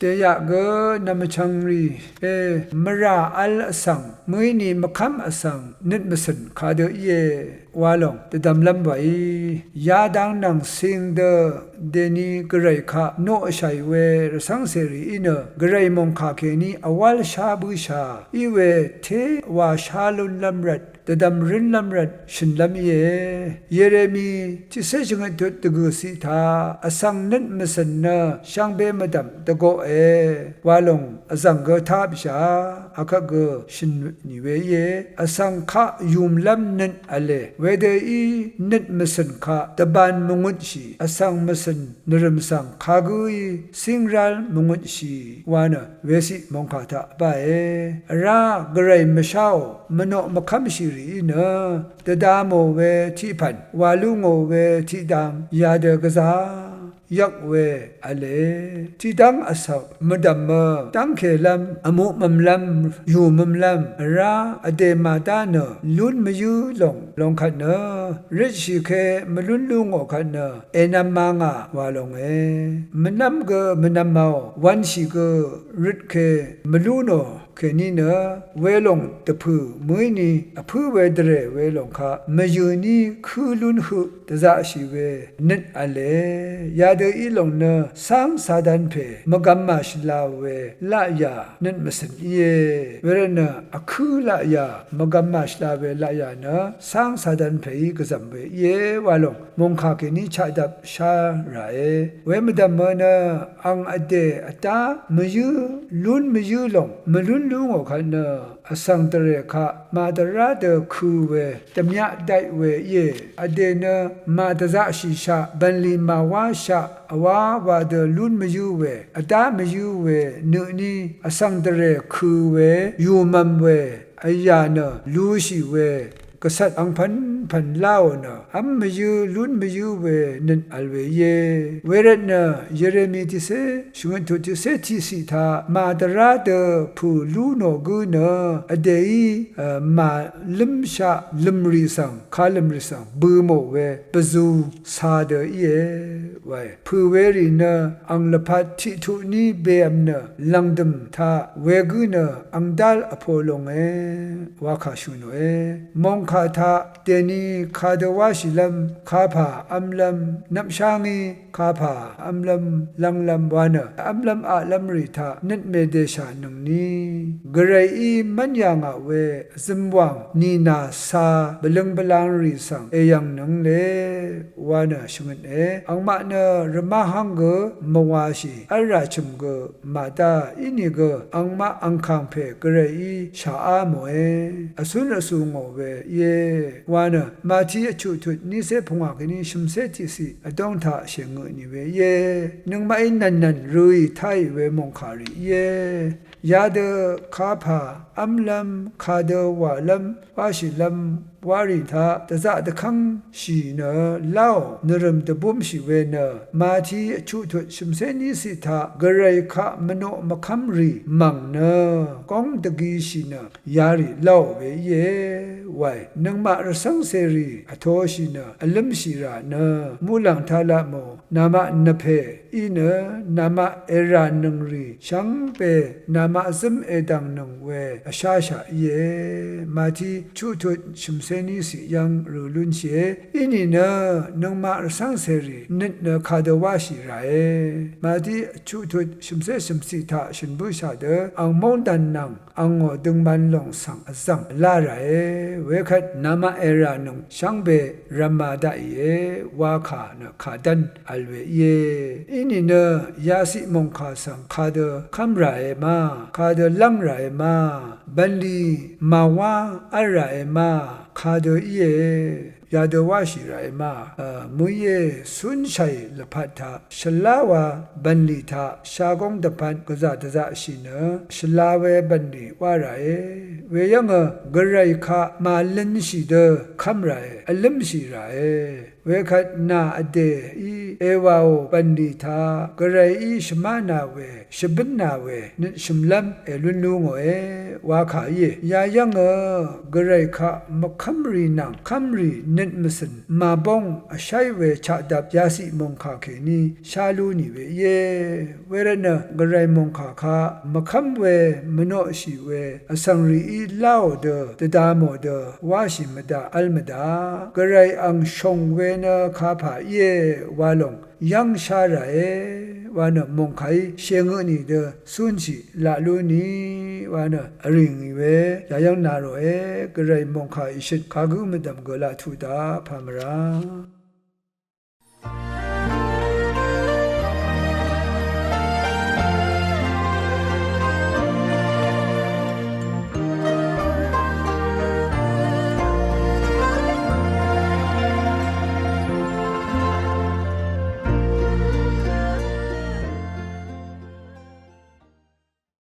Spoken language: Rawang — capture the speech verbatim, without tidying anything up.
Dèyaq gø nv̀mvchvng rì e mvrà vl vsvng mø̀íni mvkv́m vsvng nøt mvcø̀n kadø íe wa lòng dvdvmlv́m wàí. Yadang nvng cing dø dèni gvray kaq noqshàì we rvcv́ngcèrì í nø gvray mòngkà kèní vwál shá bǿshà í we té wa shá lúnlv́m rvt dvdvm rǿnlv́m rvt shø̀nlv́m íe. Yeremi tiqcé shvngøt tut dvgø̀ ciq taq vsvng nøt mvcø̀n nø shvngbe mvdv̀m dvgoqe wa lòng vzv̀ng gø tápshà akvt gø shø̀n nì we íe. Vsvng kaq yùmlv́m nøt v̄le wedø í nøt mvcø̀n kaq dvban mvngutshì vsvng mvcø̀n nvrø̀m svng kagǿí cíngrál mvngutshì wa nø weciq mòngkà taq báe. Vrá gvray mvsháò mvnoq mvkv́mshì rìí nø dvda mò we tiq pv̀n wa lú ngò we tiqdang yadø gvzá yvk we v̄le. Tiqdv́ng vsvk mvdv̀mø dv́ngkèlv́m vmuqmvmlv́m yùmvmlv́m vrá vdè màdá nø lún mvyǿ lòng lòng kvt nø røtshì ke mvlún lú ngò kvt nø ènvm ma ngà wa longe. Mvnv́m gø mvnvmv̄ò wv̄nshì gø røt ke mvlú nò kèní nø welòng dvpø̀ mø̀íni vpǿ we dvrè welòng kaq mvyø̀ní kǿ lún høq dvzaqshì we nøt v̄le. Yadø í lòng nø cáng Satan pè mvgvm màshvla we laqyà nøt mvcø̀n íe. Wervtnø vkǿ laqyà mvgvm màshvla we laqyà nø cáng Satan pèí gvzv̀m we íe wa lòng mòngkà kèní chaqdvp shá ràe. Wemvdv̀mø nø ang vdè vdá mvyǿ lún mvyǿ lòng mvlún lú ngò kvt nø vsvng dvrè kaq màdvrá dø kø̄ we dvmyaq daqì we íe. Vdè nø màdvzaqshìshaq bv̀nlì màwáshaq vwá wa dø lún mvyǿ we vdá mvyǿ we nø tní vsvng dvrè kø̄ we yùmvm we vyà nø lushì we gvcvt angpv̀npv̀n láò nø v́m mvyǿ lún mvyǿ we nøt vl we íe. Wervtnø Yeremi tiqcé shvngøt tut tiqcé tiqciq taq màdvrá dø pø̀ lú nò gǿ nø vdèí màlǿmshaq lø̀mrì svng kalø̀mrì svng bø̄ mò we bvzū ca dø íe wae. Pø̀ werì nø ang lvpat tiqtuq ní bevm nø lv̀ngdø̀m taq wegǿ nø ang dál vpo longe wa kà shø̀ nòe. Mòngkà taq dèni kadø wáshìlv́m kapà v́mlv́m nvpshá ngí kapà v́mlv́m lv́nglv́m wa nø v́mlv́m aqlv́m rì taq nøt mèdèshà nøngni gvrayí mv́n yà ngà we zømwàng nìnà ca bvløng bvlang rì svng èyv̀ng nøng le wa nø shvngøte. Angmaq nø rvmáhv́ng gø mvwashì v́lrà chø̀m gø màdá ínìgø angmaq angkàng pè gvrayí shàá mòe. Vcún vcù ngò we íe wa nø Mati vchuq tut nícé pungwà kèní shø̀mcé tiqciq vdóng taq shèngø nì we íe. Nøngmaqí nv̀nnv̀n røì táì we mòngkà rì íe. Yadø kapà v́mlv́m kadø wàlv́m wáshìlv́m wárì taq dvzaq dvkv́ngshì nø láò nvrø̀m dvbúmshì we nø Mati vchuq tut shø̀mcé níciq taq gvray kaq mvnoq mvkv́m rì mv̀ng nø góng dvgishì nø yarì láò we íe wae. Nøngmaq rvcv́ngcèrì vtoshì nø vlǿmshì rà nø muqlàng taq laq mò namaq nvpè í nø namaq èrànøng rì shvngbe namaq zǿm èdv̀ngnøng we vsháshaq íe. Mati chuqtut shø̀mcé níciq yv́ng rø̀ lúnshìe. Ínìnø nøngmaq rvcv́ngcèrì nøt nø kadø wáshì ràe. Mati chuqtut shø̀mcé shø̀mciq taq shø̀n bǿshà dø ang móngdàn nvng angò døngman lòng svng vzv̀ng vlá ràe. Wekvt namaq èrànøng shvngbe rvmā daqìe wa kà nø kàdv́n vl we íe. Inìnø yaciq mòngkà svng kadø kv́m ràe ma, kadø lv́ng ràe ma, bv̀nlì màwá v́l ràe ma, kadø íe. Yadø wáshì ràe ma, mø̀íe cúnshàì lvpat taq shvlá wa bv̀nlì taq shagóng dvpvt gvzà dvzaqshì nø shvla we bv̀nlì wá ràe. Weyv́ngø gvray kaq màlønshì dø kv́m ràe, vlǿmshì ràe. Wekvt nà vdèí ewàò bv̀nlì taq Gvrayí shvmánà we, shvbǿnà we nøt shø̀mlv́m èlún lú ngòe, wa kà íe. Yayv́ngø Gvray kaq mvkv́mrì nvng kv́mrì nøt mvcø̀n màbóng vsháí we chaqdap yaciq mòngkà kèní shá lú nì we íe. Wervtnø Gvray mòngkà kaq mvkv́m we, mvnoqshì we, vsvng rìí láò dø, dvda mò dø, wáshì mvdaq v́l mvdaq. Gvray ang shòng we nø kapà íe wa lòng yv́ng shá ràe wa nø mòngkàí shèngø tnì dø cúnshì laq lú ni wa nø vrì ngì we yayv́ng na ròe. Gvray mòngkà ìshøt kagǿ mvdv̀m gø laq tuq daq pà mvrá.